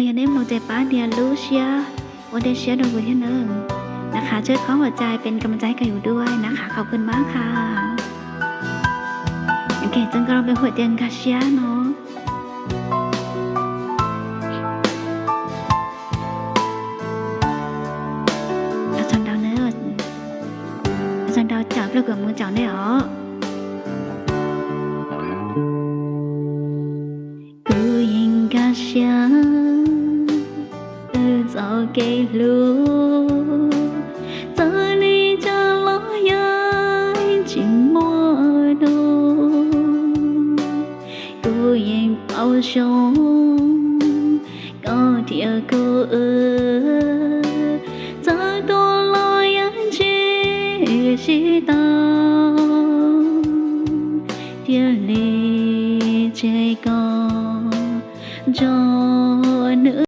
Yog nej mloog ces pab nias lub siab ua dej siab rau kuv thiab nawb. นะคะ ช่วยเคาะหัวใจเป็นกำลังใจให้กับหยูด้วยนะคะ ขอบคุณมากค่ะ Ok, txoj nkauj lub npe hu tias Nkag Siab no. Ua tsaug ntau, ua tsaug ntau, caum pliag kuv mus caum nej os. Kuv yeej nkag siab wb txoj kev hlub, txawm li cas los yeej tsis muaj dua. Kuv yeej paub zoo koj thiab kuv wb, txawm tuag los yeej tsis sib tau, thiaj li tseg koj nrog